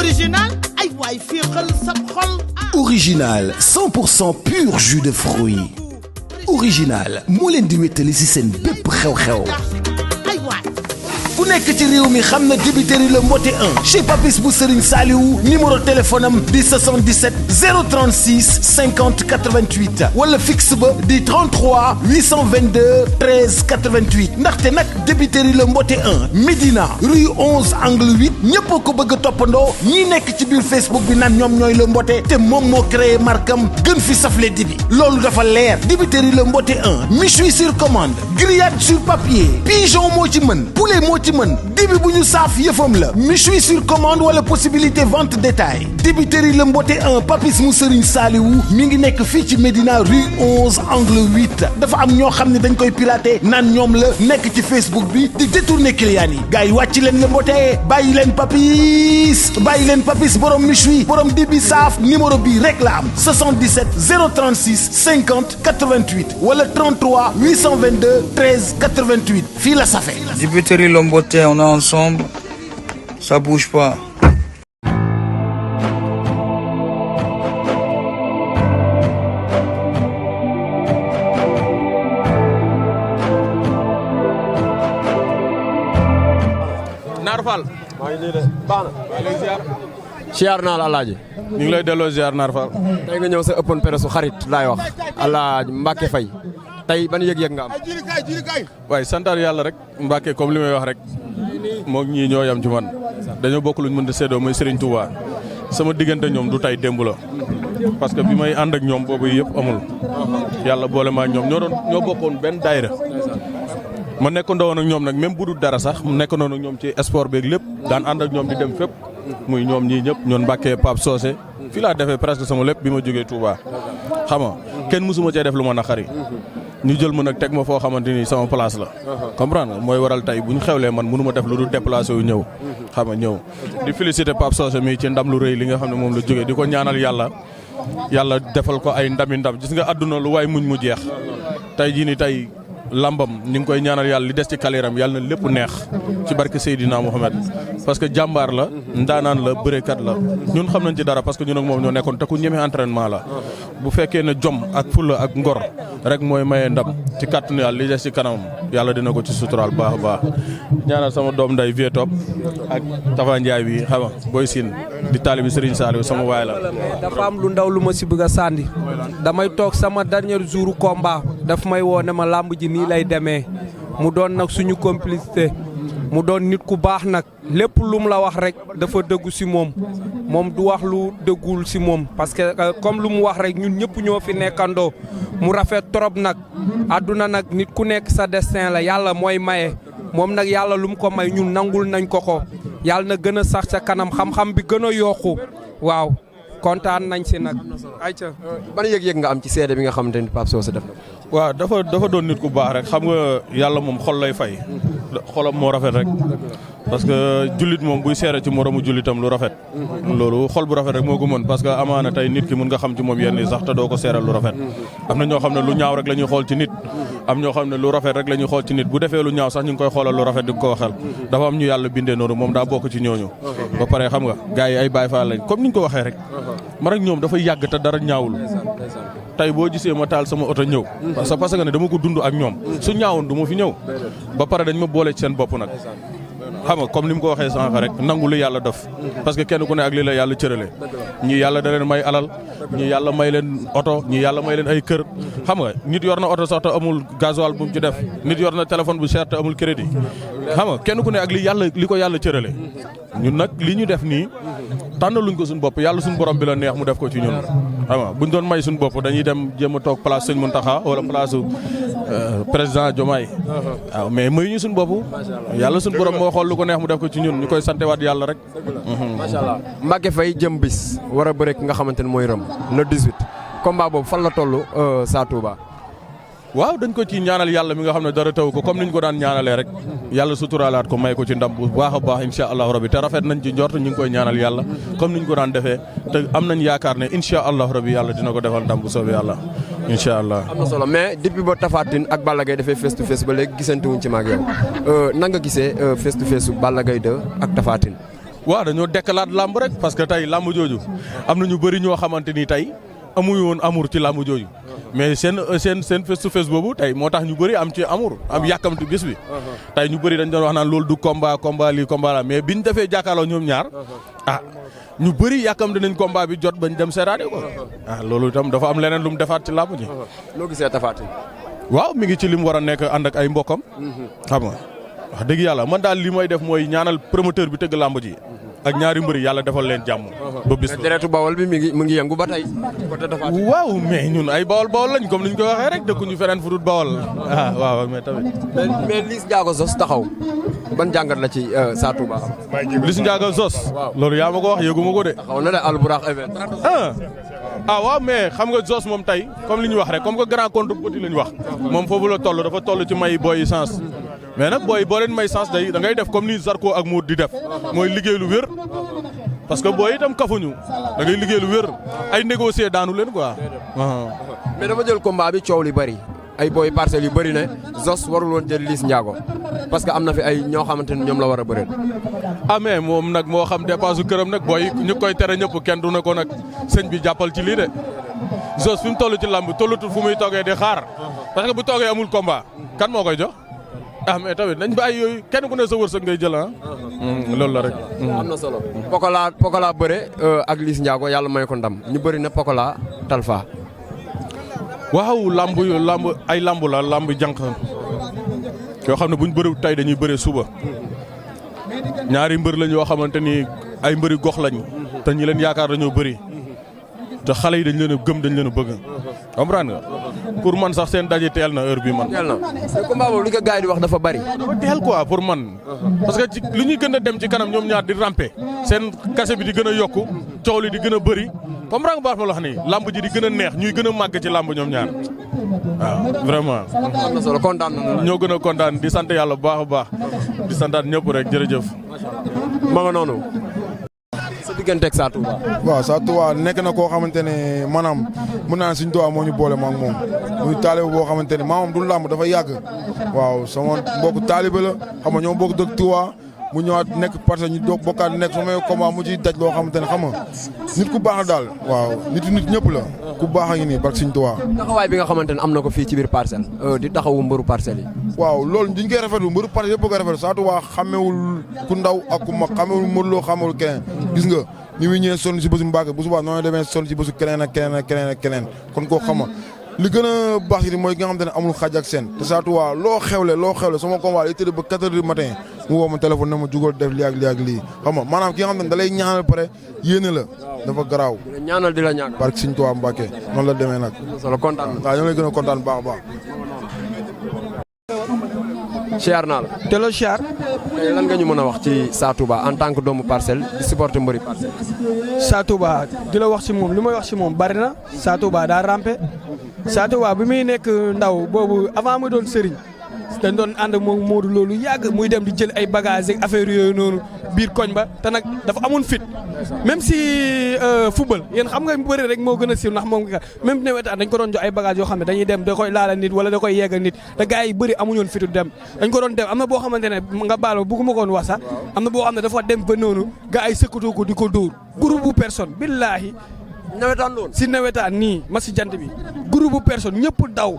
original ay waay féexal sa xol. Original 100% pur jus de fruits. Original moo leen di wéttali ci seen bépp xew-xew. ku nekk ci réew mi xam na débiteri le mbote 1 chez Papis bu Serigne Saliou numéro téléphone am di 77 036 50 88 wala fixe ba di 33 822 13 88 ndaxte nag débiteri le mbote 1 Médina rue 11 angle 8 ñëpp ko bëgg a toppandoo ñi nekk ci biir Facebook bi naan ñoom ñooy le mbote te moom moo créé markam gën fi safle dibi loolu dafa leer débiteri le mbote 1 méchoui sur commande grillade sur papier pigeon moo ci mën poulet moo ci mën dibi bu ñu saaf yëfam la méchoui sur commande wala possibilité vente détail dibiteri le mbote 1 Papis mu Serigne Saliou mi ngi nekk fii ci Médina rue 11 angle 8 dafa am ñoo xam ne dañ koy pirater naan ñoom la nekk ci Facebook bi di détourner clients yi gars yi wàcc leen le mbote bàyyi leen Papis borom méchoui borom dibi saaf numéro bi rek la am 77 036 50 88 wala 33 822 13 88 fii la safe. Dibiteri le mbote, on est ensemble, ça bouge pas. Naar Fall. maa ngi nii de baax na. maa ngi lay ziar. siyaar naa la Alaaji. ñu ngi lay delloo ziar Naar Fall. tey nga ñëw sa ëppoon peresu xarit laay wax Alaaji Mbacke Faye tey ban yëg-yëg nga am. waaye santaar yàlla rek Mbacke comme li may wax rek moog ñii ñoo yam ci man dañoo bokk luñ mën di séddoo muy Serigne Touba sama diggante ñoom du tay démb la parce que bi may ànd ak ñoom boobu yëpp amul yàlla boole ma ak ñoom ñoo bokkoon benn daayira ma nekkandoo woon ak ñoom nag même bu dul dara sax mu nekkandoo ak ñoom ci sport beeg lépp daan ànd ak ñoom di dem fépp muy ñoom ñii ñëpp ñoon Mbacke Pape Socé fii laa defee presque sama lépp bi ma jógee Touba xam nga kenn mësuma cee def lu ma naqari ñu jël ma nag teg ma foo xamante ni sama place la. comprendre nga mooy waral tey bu ñu xewlee man mënu ma def lu dul déplacé wu ñëw. xam nga ñëw di féliciter Pape Socé mi ci ndam lu rëy li nga xam ne moom la jógee di ko ñaanal yàlla defal ko ay ndami ndam gis nga àdduna lu waay muñ mu jeex. tey jii nii tey lambam ñu ngi koy ñaanal yàlla li des ci kaliram yàlla na lépp neex ci barke Seydina Mohamed parce que jàmbaar la ndaanaan la bërekat la ñun xam nañ ci dara parce que ñun ak moom ñoo nekkoon te ku ñeme entraînement la bu fekkee ne jom ak fulla ak ngor rek mooy maye ndam ci kàttanu yàlla li des ci kanamam yàlla dina ko ci suturaal baax a baax ñaanal sama doom nday vie top ak Tafa Ndiaye bi xam nga Boy Sine di taalibi Serigne Saliou sama waay la. dafa am lu ndaw lu ma si bëgg a sànni damay toog sama dernier jour combat daf may woo ne ma làmb ji nii lay demee mu doon nag suñu complicité mu doon nit ku baax nag lépp lu mu la wax rek dafa dëggu si moom du wax lu dëggul si moom parce que comme lu mu wax rek ñun ñëpp ñoo fi nekkandoo mu rafet trop nag àdduna nag nit ku nekk sa destin la yàlla mooy maye moom nag yàlla lu mu ko may ñun nangul nañ ko yàlla na gën a sax ca kanam xam-xam bi gën a yokku waaw kontaan nañ si nag. ayca ban yëg-yëg nga am ci seede bi nga xamante ni Pape Socé def na ko. waaw dafa doon nit ku baax rek xam nga yàlla moom xol lay fay xolam moo rafet rek parce que jullit moom buy seere ci moromu jullitam lu rafet loolu xol bu rafet rek moo ko mën parce que amaana tey nit ki mën nga xam ci moom yenn yi sax te doo ko seeral lu rafet am na ñoo xam ne lu ñaaw rek la ñuy xool ci nit am ñoo xam ne lu rafet rek la ñuy xool ci nit bu defee lu ñaaw sax ñu ngi koy xoolal lu rafet di ko waxal dafa am ñu yàlla bindee noonu moom daa bokk ci ñooñu ba pare xam nga gars yi ay Baay Faal lañ comme ni ñu ko waxee rek man ak ñoom dafa yàgg te dara ñaawul tey boo gisee ma taal sama oto ñëw parce que ne dama ko dund ak ñoom su ñaawoon du ma fi ñëw ba pare dañ ma boole ci seen bopp nag xam nga comme ni mu ko waxee sànq rek nangu li yàlla def parce que kenn ku ne ak li la yàlla cërale ñii yàlla da leen may alal ñii yàlla may leen oto ñii yàlla may leen ay kër xam nga nit yor na oto sax te amul gasoil bu mu ci def nit yor na téléphone bu cher te amul crédit xam nga kenn ku ne ak li ko yàlla cërale ñun nag li ñu def nii tànnaluñ ko suñu bopp yàlla suñu borom bi la neex mu def ko ci ñun xam nga buñ doon may suñu bopp dañuy dem jéem a toog place Sëñ Mountakha wala place président Diomaye waaw mais mayuñu suñu bopp yàlla suñu borom moo xool lu ko neex mu def ko ci ñun ñu koy santewaat yàlla rek. macha allah Mbacke Faye jëm bis war a bëre ki nga xamante ne mooy Reum le 18 combat boobu fan la toll saa Touba. waaw dañ ko ci ñaanal yàlla mi nga xam ne dara taw ko comme niñ ko daan ñaanalee rek yàlla suturaalaat ko may ko ci ndam bu baax a baax incha allahu rabi te rafet nañ ci njort ñu ngi koy ñaanal yàlla comme niñ ko daan defee te am nañ yaakaar ne incha allahu rabi yàlla dina ko defal ndam bu soobee yàlla incha allah. am na solo mais depuis ba Tapha Tine ak Balla Gaye defee face to face ba léegi gisante wuñ ci maag yow nan nga gisee face to face su Balla Gaye 2 ak Tapha Tine. waaw dañoo dekkalaat làmb rek parce que tey làmb jooju am na ñu bëri ñoo xamante ni tey amuñu woon amour ci làmb jooju mais seen face to face boobu tey moo tax ñu bëri am ci amour am yàkkamti bis bi. tey ñu bëri dañ doon wax naan loolu du combat lii combat la mais biñ defee jàkkaarloo ñoom ñaar ñu bëri yàkkamti nañ combat bi jot bañ dem seeraane ko loolu itam dafa am leneen lu mu defaat ci làmb ji. loo gisee Tapha Tine. waaw mi ngi ci li mu war a nekk ànd ak ay mbokkam. xam nga wax dëgg yàlla man daal li may def mooy ñaanal promoteur bi tëgg làmb ji. ak ñaari mbëri yàlla defal leen jàmm. ba bis ba deretu bawol bi mu ngi yëngu ba tey. waaw mais ñun ay bawol lañ comme ni ñu ko waxee rek dëkkuñu feneen fu dul bawol. waaw mais tamit. mais Liss Ndiago Zoss taxaw ban jàngat la ci Sa Touba. Liss Ndiago Zoss. loolu yaa ma ko wax yëgu ma ko de. taxaw na de Albourakh event. waaw mais xam nga Zoss moom tey comme li ñu wax rek comme que grand contre petit la ñu wax. moom foofu la toll dafa toll ci may booy sens. mais nag booy boo leen may sens da ngay def comme ni Zarko ak Mour di def mooy liggéey lu wér parce que booy itam kafuñu da ngay liggéey lu wér ay négocier daanu leen quoi. mais dafa jël combat bi coow li bëri ay booy parcelles yu bëri ne Zoss warul woon jël Liss Ndiago parce que am na fi ay ñoo xamante ni ñoom la war a bëreel. mais moom nag moo xam dépense këram nag booy ñu koy tere ñëpp kenn du ne ko nag sëñ bi jàppal ci lii de Zoss fi mu toll ci làmb tollatul fu muy toogee di xaar parce que bu toogee amul combat kan moo koy jox. mais tamit nañ bàyyi yooyu kenn ku ne sa wërsëg ngay jël loolu la rek. am na solo Pokola bëre ak Liss Ndiago yàlla may ko ndam ñu bëri na Pokola Talfa. waaw lamb ay lamb la lamb jànq yoo xam ne buñ bëri tey dañuy bëree suba ñaari mbër lañ yoo xamante ni ay mbëri gox lañ te ñi leen yaakaar dañoo bëri te xale yi dañ leen a gëm dañ leen a bëgg. comprendre nga pour man sax seen daje teel na heure bi man. teel na mais combat boobu li ko gars yi di wax dafa bari. dafa teel quoi pour man. parce que ci lu ñuy gën a dem ci kanam ñoom ñaar di ramper seen kase bi di gën a yokku coow li di gën a bëri comprendre nga baax ma la wax nii lamb ji di gën a neex ñuy gën a màgg ci lamb ñoom ñaar waaw vraiment. am na solo kontaan na ñoo gën a kontaan di sant yàlla bu baax a baax di santaat ñëpp rek jërëjëf. ma nga noonu. sa digganteeg Sa Touba. waaw Sa Touba nekk na koo xamante ne maanaam mën naa suñu Touba moo ñu boole ma ak moom muy taalibe boo xamante ne maamam du làmb dafa yàgg waaw sama mbokk taalibe la xam nga ñoo bokk dëkk Touba mu ñëwaat nekk parce que ñu doog bokkaat nekk sama combat mu ciy daj loo xamante ne xam nga nit ku baax daal waaw nit ñëpp la ku baax a ngi nii barke suñu Touba. taxawaay bi nga xamante ne am na ko fii ci biir parcelle di taxawu mbëru parcelles yi. waaw loolu duñ koy rafetlu mbëru parcelles yëpp koy rafetlu Sa Touba xamewul ku ndaw ak ku mag xamewul Modou Lo xamewul keneen gis nga ni muy ñëwee sonn si bésu Mbacke bu subaa noonu demee sonn si bésu keneen ak keneen ak keneen ak keneen kon koo xama li gën a baax yi mooy ki nga xamante ne amul xaaj ak seen te Sa Touba loo xewle sama combat yi tëdd ba 4 heures du matin mu woo ma téléphone ne ma jugal def lii ak lii ak lii xam nga maanaam ki nga xamante ne da lay ñaanal pare yéene la dafa garaaw ñaanal di la ñaan barke Sëñ Touba Mbacke noonu la demee nag solo kontaan waaw ñoo lay gën a kontaan baax a baax siyaar naa la te la siyaar tey lan nga ñu mën a wax ci Sa Touba en tant que doomu parcelle di supporter mbëri parcelle. Sa Touba di la wax ci moom li may wax ci moom bari na Sa Touba daa rampe Sa Touba bi muy nekk ndaw boobu avant muy doon sëriñ dañ doon ànd ak moom Modou loolu yàgg muy dem di jël ay bagages ak affaire yooyu noonu biir koñ ba te nag dafa amoon fit même si football yéen xam nga bëri rek moo gën a siiw ndax moom même nawetaan dañ ko doon jox ay bagages yoo xam ne dañuy dem da koy laala nit wala da koy yeggal nit te gars yi bëri amuñoon fitu dem dañ ko doon dem am na boo xamante ne nga baal ma bëgguma koon wax sax am na boo xam ne dafa dem ba noonu gars yi sëkkatoo ko di ko dóor groupe bu personne billaahi nawetaan loolu si nawetaan nii ma si jant bi groupe bu personne ñëpp daw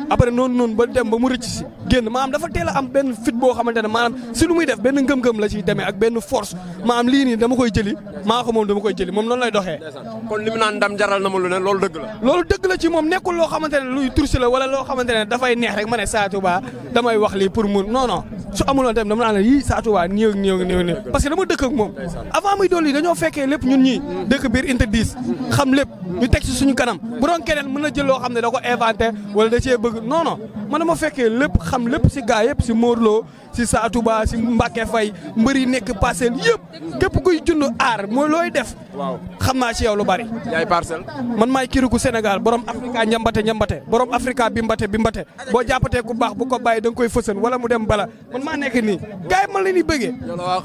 après noonu ba dem ba mu rëcc si génn maanaam dafa teel a am benn fit boo xamante ne maanaam si lu muy def benn ngëm-ngëm la ciy demee ak benn force maanaam lii nii dama koy jëli maa ko moom dama koy jëli moom noonu lay doxee. kon li mu naan ndam jaral na ma lu ne loolu dëgg la. loolu dëgg la ci moom nekkul loo xamante ne luy tursi la wala loo xamante ne dafay neex rek ma ne Sa Touba damay wax lii pour mu non su amuloon tamit dama naan la yii Sa Touba néew parce que dama dëkk ak moom avant muy doon lii dañoo fekkee lépp ñun ñii dëkk biir interdit xam lépp ñu teg ci suñu kanam bu doon keneen mën na jël loo xam ne da ko inventé wala da cee bëgg non man dama fekkee lépp xam lépp si gaa yëpp si Modou Lo si Sa Touba si Mbacke Faye mbër yi nekk parcelle yëpp képp kuy jund aar mooy looy def xam naa ci yow lu bari. yaay parcelle. man maay kiriku Sénégal borom Afrika ñambate borom Afrika bi mbate boo jàppatee ku baax bu ko bàyyi da nga koy fësan wala mu dem bala man maa nekk nii gars yi man la ñuy bëggee.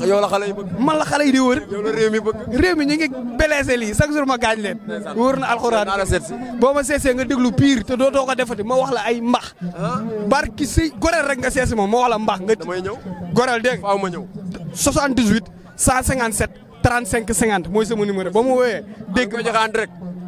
yow la xale yi bëgg. man la xale yi di wër. yow la réew mi bëgg. réew mi ñu ngi blessé lii chaque jour ma gaañ leen. wóor na alxuraan boo ma seesee nga déglu pire te dootoo ko defati ma wax la ay mbax. barki si goreel rek nga seesi moom ma wax la mbax nga. damay ñëw goreel dégg faaw ma ñëw. 78 157 35 50 mooy sama numéro ba mu wooyee. dégg ko joxe en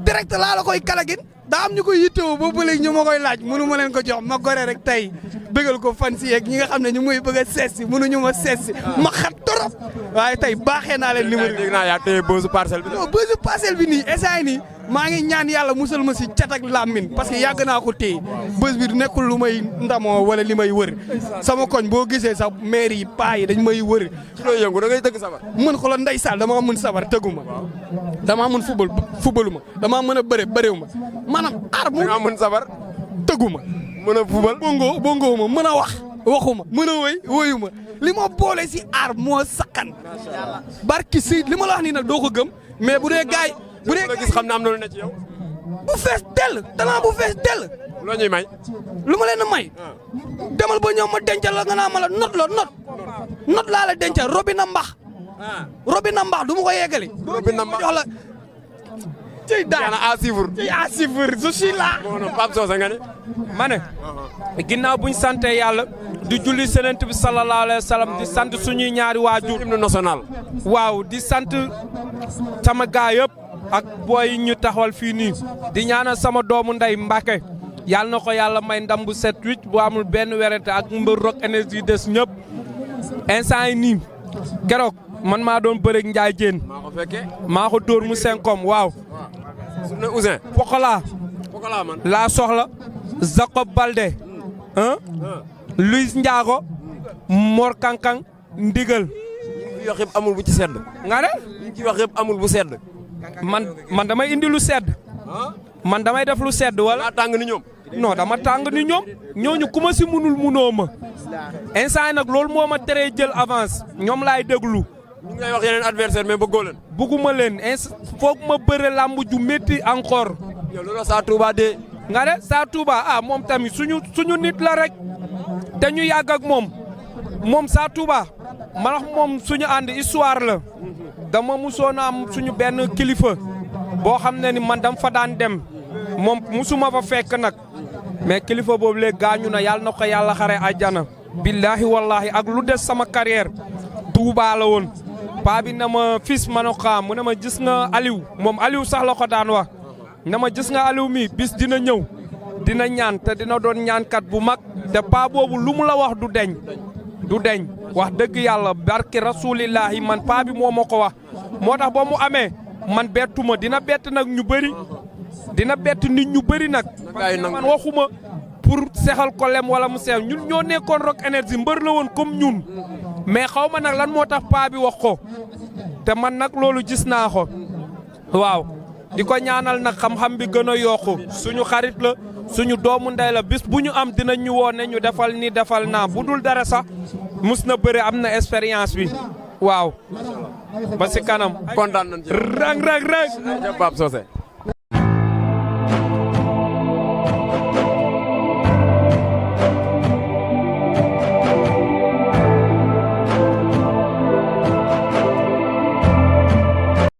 direct laa la koy kalagin daa am ñu koy yittewoo ba léegi ñu ma koy laaj mënu ma leen ko jox ma gore rek tey bëggal ko fan si yeeg ñi nga xam ne ñu muy bëgg a sees si mënuñu ma sees si ma xat torop waaye tey baaxee naa leen numéro bi. dégg naa yaa téye bësu parcelle bi. non bësu parcelle bi nii essay nii maa ngi ñaan yàlla musal ma si cat ak làmmin parce que yàgg naa ko téye bës bi du nekkul lu may ndamoo wala li may wër sama koñ boo gisee sax maire yi paa yi dañ may wër. ci looy yëngu da ngay tëgg sabar. mën xoolal ndey Sall damaa mën sabar tëggu ma damaa mën fubalu ma damaa mën a bëréew ma maanaam aar mu. da ngaa mën sabar tëggu ma. mën a fubal bongo ma mën a waxu ma mën a woyu ma li ma boole si aar moo sakkan barki si li ma la wax nii nag doo ko gëm mais bu dee gaay bu dee gis xam ne am na lu ne ci yow. bu fees dell talent bu fees dell. loo ñuy may. lu ma leen a may. demal ba ñëw ma dencal la nga naa ma la not laa la dencal robina mbax. robina mbax du ma ko yeggali. robina mbax jox la. tey daal à suivre. tey à suivre je suis là. bon Pape Socé nga ne. ma ne. ginnaaw buñ sante yàlla. di julli Yonent bi sallallahu alayhi wa sallam di sant suñuy ñaari waajur. hymne national. waaw di sant sama gaa yëpp. ak booy yi ñu taxawal fii nii di ñaanal sama doomu ndey Mbacke yàlla na ko yàlla may ndam bu 7-8 bu amul benn werante ak mbër Rock Énergie des ñëpp instant yi nii keroog man maa doon bëreeg Ndiaye Diène maa ko fekkee. maa ko dóor mu 5 waaw. su ne Ouzin. Pokola man. laa soxla Jacob Balde Luis Ndiago Mor Kankang Ndigal. li ci wax yëpp amul bu ci sedd. nga ne. li ci wax yëpp amul bu sedd. man damay indi lu sedd man damay def lu sedd wala. daa tàng ni ñoom. non dama tàng ni ñoom ñooñu ku ma si munul munoo ma instant yi nag loolu moo ma teree jël avance ñoom laay déglu. ñu ngi lay wax yeneen adversaire mais bëggoo leen. bugguma leen foog ma bëre làmb ju métti encore. yow loolu Sa Touba de. nga ne Sa Touba moom tamit suñu nit la rek te ñu yàgg ak moom Sa Touba man moom suñu ànd histoire la. dama musoon am suñu benn kilifa boo xam ne ni man dam fa daan dem moom musuma fa fekk nag mais kilifa boobu léegi gaañu na yàlla na ko yàlla xare àjjana. billaahi wallaahi ak lu des sama carrière Touba la woon paa bi na ma fils ma ne ko mu ne ma gis nga Aliou moom Aliou sax la ko daan wax na ma gis nga Aliou mi bis dina ñëw dina ñaan te dina doon ñaankat bu mag te paa boobu lu mu la wax du deñ wax dëgg yàlla barki rasulillahi man paa bi moo ma ko wax moo tax ba mu amee man bettu ma dina bett nag ñu bëri dina bett nit ñu bëri nag man waxuma pour sexal ko lem wala mu seex ñun ñoo nekkoon Rock Énergie mbër la woon comme ñun mais xaw ma nag lan moo tax paa bi wax ko te man nag loolu gis naa ko waaw di ko ñaanal nag xam-xam bi gën a yokku suñu xarit la suñu doomu ndey la bis bu ñu am dinañ ñu woo ne ñu defal ni defal naa bu dul dara sax mus na bëre am na expérience bi waaw ba si kanam kontaan nañ ci rang Pape Socé